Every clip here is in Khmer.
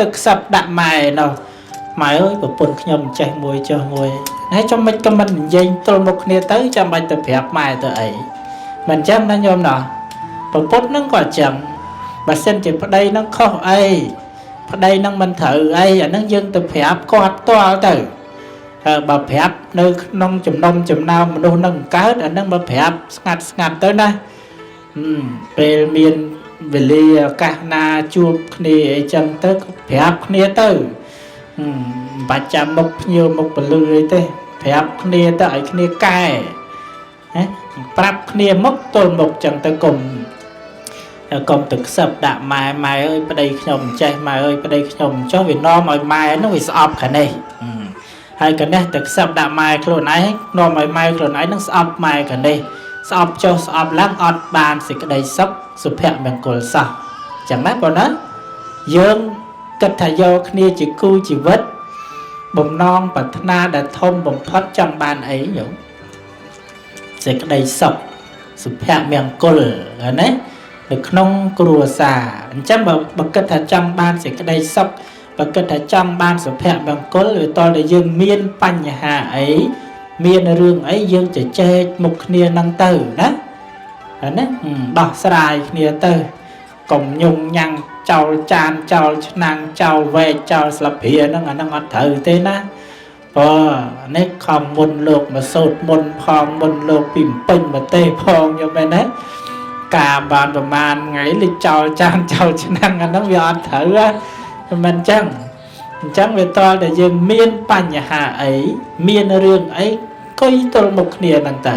ទៅខ្សឹបដាក់ម៉ែនោះម៉ែអើយប្រពន្ធខ្ញុំចេះមួយចុះមួយហើយចាំមិនក៏មិននិយាយទល់មុខគ្នាទៅចាំបាច់ទៅប្រាប់ម៉ែទៅអីមិនអញ្ចឹងណាញោមណោះប្រពន្ធនឹងក៏អញ្ចឹងបើសិនជាប្តីនឹងខុសអីប្តីនឹងមិនត្រូវអីអានឹងយើងទៅប្រាប់គាត់ផ្ទាល់ទៅហើយបើប្រាប់នៅក្នុងចំណុំចំណោមមនុស្សនឹងកើតអានឹងបើប្រាប់ស្ងាត់ស្ងាត់ទៅណាពេលមានវេលាឱកាសណាជួបគ្នាអីចឹងទៅក៏ប្រាប់គ្នាទៅមិនបាច់ចាំមុខភ្ញៀវមុខពលឺអីទេប្រាប់គ្នាទៅឲ្យគ្នាកែណាប្រាប់គ្នាមុខទល់មុខចឹងទៅកុំទៅខ្សឹបដាក់ម៉ែម៉ែអើយប្តីខ្ញុំចេះម៉ែអើយប្តីខ្ញុំចុះវានាំឲ្យម៉ែនោះវាស្អប់ខាងនេះហើយកនេះទៅខ្សឹបដាក់ម៉ែខ្លួនឯងនាំឲ្យម៉ែខ្លួនឯងនឹងស្អប់ម៉ែខាងនេះស្អប់ចុះស្អប់ឡើងអត់បានសេចក្តីសុខសុភមង្គលសោះចឹងណាបងណាយើងគិតថាយកគ្នាជាគូជីវិតបំណងប្រាថ្នាដែលធំបំផុតចង់បានអីញោមសេចក្តីសុខសុភមង្គលណានៅក្នុងគ្រួសារអញ្ចឹងបើគិតថាចង់បានសេចក្តីសុខបើគិតថាចង់បានសុភមង្គលវាតតែយើងមានបញ្ហាអីមានរឿងអីយើងជជែកមុខគ្នានឹងទៅណាណាដោះស្រាយគ្នាទៅកុំញងញ៉ាំងចោលចានចោលឆ្នាំងចោលវែកចោលស្លាបព្រាហ្នឹងអាហ្នឹងអត់ត្រូវទេណាបើនេះខំមុនលោកមកសូត្រមុនផងមុនលោកពីពេញមកទេផងយល់មែនទេការបានប្រមាណថ្ងៃលិចចោលចានចោលឆ្នាំងអាហ្នឹងវាអត់ត្រូវណាមិនអញ្ចឹងអញ្ចឹងវាតតែយើងមានបញ្ហាអីមានរឿងអីគុយទល់មុខគ្នាហ្នឹងទៅ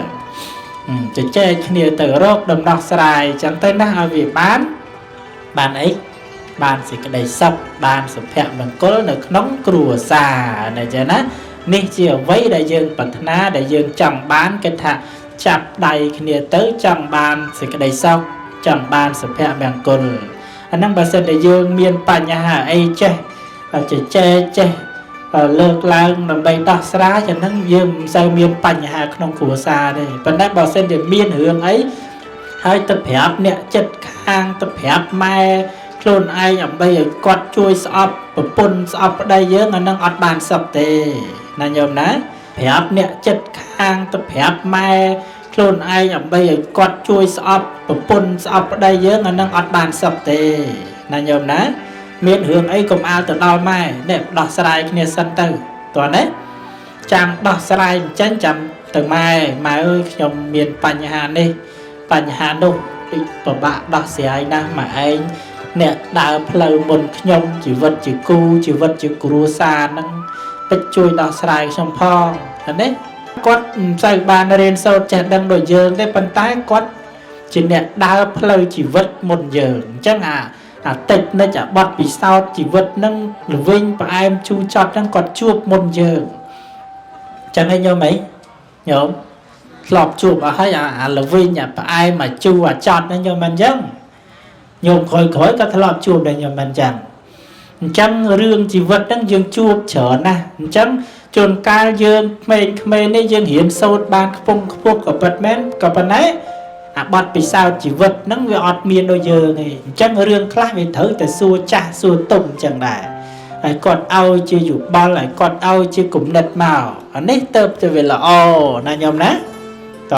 ជជែកគ្នាទៅរកដំណោះស្រាយអញ្ចឹងទៅណាឲ្យវាបានបានអីបានសេចក្តីសុខបានសុភមង្គលនៅក្នុងគ្រួសារណាចឹងណានេះជាអ្វីដែលយើងប្រាថ្នាដែលយើងចង់បានគេថាចាប់ដៃគ្នាទៅចង់បានសេចក្តីសុខចង់បានសុភមង្គលអាហ្នឹងបើសិនតែយើងមានបញ្ហាអីចេះជជែកចេះលើកឡើងដើម្បីដោះស្រាយអាហ្នឹងយើងមិនសូវមានបញ្ហាក្នុងគ្រួសារទេប៉ុន្តែបើសិនជាមានរឿងអីហើយទៅប្រាប់អ្នកចិត្តខាងទៅប្រាប់ម៉ែខ្លួនឯងដើម្បីឲ្យគាត់ជួយស្អប់ប្រពន្ធស្អប់ប្តីយើងអានឹងអត់បានសុខទេណាញោមណាប្រាប់អ្នកចិត្តខាងទៅប្រាប់ម៉ែខ្លួនឯងដើម្បីឲ្យគាត់ជួយស្អប់ប្រពន្ធស្អប់ប្តីយើងអានឹងអត់បានសុខទេណាញោមណាមានរឿងអីកុំអាលទៅដល់ម៉ែនេះដោះស្រាយគ្នាសិនទៅតោះណាចាំដោះស្រាយអញ្ចឹងចាំទៅម៉ែម៉ែអើយខ្ញុំមានបញ្ហានេះបញ្ហានោះដូចពិបាកដោះស្រាយណាស់ម៉ែឯងអ្នកដើរផ្លូវមុនខ្ញុំជីវិតជាគូជីវិតជាគ្រួសារហ្នឹងពេចជួយដោះស្រាយខ្ញុំផងណាគាត់មិនសូវបានរៀនសូត្រចេះដឹងដូចយើងទេប៉ុន្តែគាត់ជាអ្នកដើរផ្លូវជីវិតមុនយើងអញ្ចឹងអាតិចនិចអាបត់ពិសោធន៍ជីវិតហ្នឹងល្វិញផ្អែមជូរចត់ហ្នឹងគាត់ជួបមុនយើងអញ្ចឹងឯងញោមអីញោមធ្លាប់ជួបអស់ហើយអាល្វិញអាផ្អែមអាជូរអាចត់ហ្នឹងញោមមិនអញ្ចឹងញោមក្រោយៗក៏ធ្លាប់ជួបដែរញោមមិនអញ្ចឹងអញ្ចឹងរឿងជីវិតហ្នឹងយើងជួបច្រើនណាស់អញ្ចឹងជួនកាលយើងក្មេងៗនេះយើងរៀនសូត្របានខ្ពង់ខ្ពស់ក៏ពិតមែនក៏ប៉ុន្តែអាបត់ពិសោធន៍ជីវិតហ្នឹងវាអត់មានដូចយើងទេអញ្ចឹងរឿងខ្លះវាត្រូវតែសួរចាស់សួរទុំអញ្ចឹងដែរហើយគាត់ឲ្យជាយោបល់ហើយគាត់ឲ្យជាគំនិតមកអានេះទៅទៅវាល្អណាញោមណា។